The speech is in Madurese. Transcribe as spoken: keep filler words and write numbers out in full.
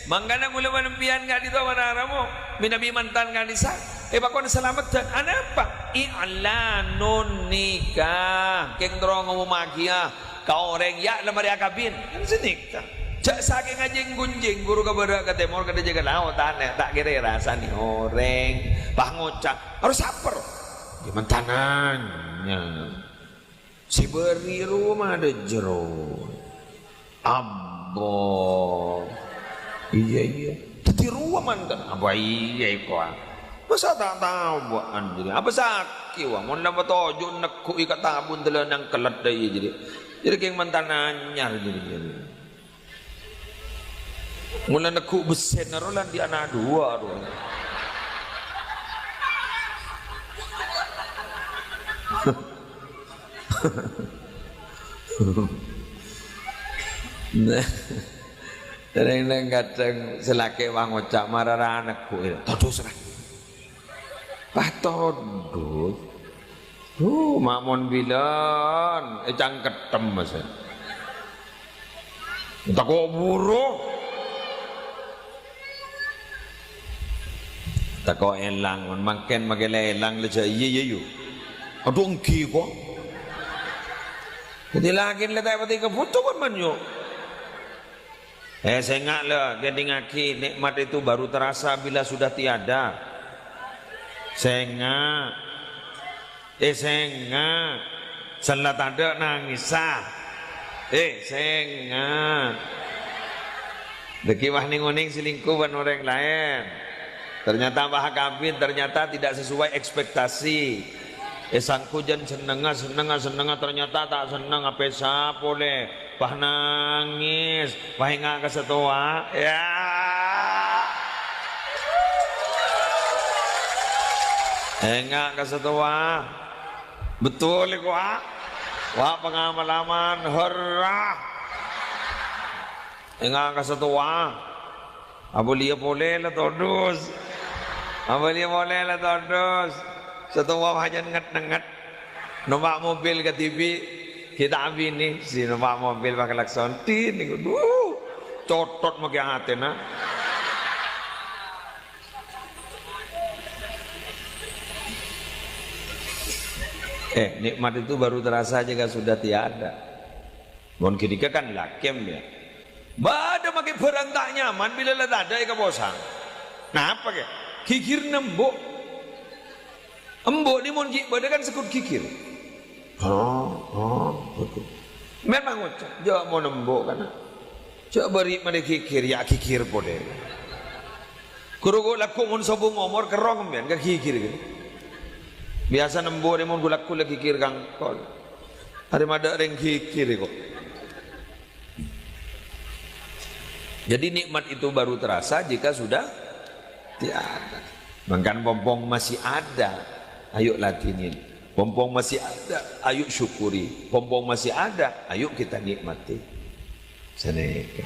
Mangkana kaulâ bân sampèyan ka'dinto para rabu, mènabi mantan ka'dissa', èpakon salameddhân. Anapa? I'lanun nikah. Kèng terro ngomommaghiyâ ka orèng, "Yâ', la marè akabin." Kan sè nikah. Jhâ' sakènga jing-ghunjing, ghuru ka bârâ' ka tèmor, ka dâjâ ka lao', ta' nè-, ta' kèra èrasanè orèng. Pas ngoca', "Harus saper." Yâ, mantan anyar. Sè bâri' rowa madâ jero. Abbo. Iyâ, iyâ. Dhâddhi rowa mantan. Apa iyâ iko, ah? Masa ta' tao, Bu, anjir? Apa sakè', wa? Mon la patoju' negghu'i ka tabun dâlânan kellet dâ' iyâ, jârèya. Jârèya kèng mantan anyar, jârèya. Mon la negghu' bessèna rowa la andi' ana' duwâ', rowa. Nah, rèng-rèng kadhâng sè lakè' wah ngoca' mara ra negghu', "Todus, ra." Pas todus. Duh, ma' mon bilân, ècangkettem, Mas. Tako' buru. Tako' èlang, mon mangkèn makè la èlang, la jâ' iyâ, iyâ, yu. Adhu, èngghi, ko'. Dhâddhi lakèna la ta' patè kabhuto, kon, man, yu. Eh, sènga', lè, kèdingngaghi, nikmat itu baru terasa bila sudah tiada. Sènga'. Eh, sènga'. Sella tadâ' nangèssa. Eh, sènga'. Dhâggi' wah nèng-onèng selingkuh bân orèng laèn. Ternyata wah akabin, ternyata tidak sesuai ekspektasi. Eh, sangko jân sennengnga, sennengnga, sennengnga, ternyata ta' senneng, apèsa polè. Pas nangès, pas enga' ka sè towa. Ya. Enga' ka sè towa. Betul iku, Wa'. Wa', pengalaman, herra. Enga' ka sè towa. Abâliyâ polè la todus. Abâliyâ polè la todus. Sè towa pas jân nget-nenget. Nompa' mobil kadhibi', ghi' ta' abinè, sè nompa' mobil pas klakson. Din, niku, duh, cotot makè atèna. Eh, nikmat itu baru terasa jika sudah tiada. Mon ghânèka kan lakèm, ya. Bâdâ makè bhârâng ta' nyaman bilâ la tadâ' è kaposang. Napa, kè? Ghighirrâ embu'. Embu' nè mon ghi' bâdâ kan segghut ghighir. Oh, oh, betul. Memang ngoca', jâ' mon embu' kana. Jâ' bâri' manè ghighir, ya ghighir polè. Ghuru ghu' lagghu' mon sobung omor kerrong sampèyan ka ghighir, kan? Biyasana embu' nè mon ghu' lagghu' la ghighir kangkol. Arè madâ' rèng ghighir, kok. Jadi nikmat itu baru terasa jika sudah tiada. Mangkana pompong masih ada, ayo ladhinin. Pompong masih ada, ayo syukuri. Pompong masih ada, ayo kita nikmati. Sanèka.